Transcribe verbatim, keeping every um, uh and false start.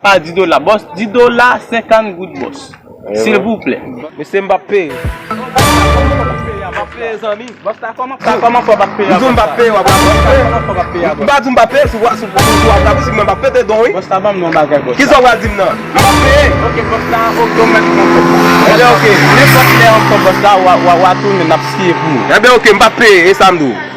Pa di dola, bòs, di dola senkant goud, bòs. Silvouplè. Mesye, m p ap peye. M p ap peye, zanmi. Bòs la, kòman, sa, kòman fè w p ap peye? M di w m p ap peye, w ap peye. Kòman fè w p ap peye, bòs? M pa di w m p ap peye, si w, si w, si w ap di mwen m p ap pete don, wi. Bòs la, ban m non bagay, bòs. Kisa w pral di m nan? M p ap peye. Ok, bòs la, ok, w mèt pran kòb. Ebyen, ok. Nenpòt lè ankò, bòs la, w a, w a, w a tounen, n ap siye pou ou. Ebyen, ok, m p ap peye, e sa m di w.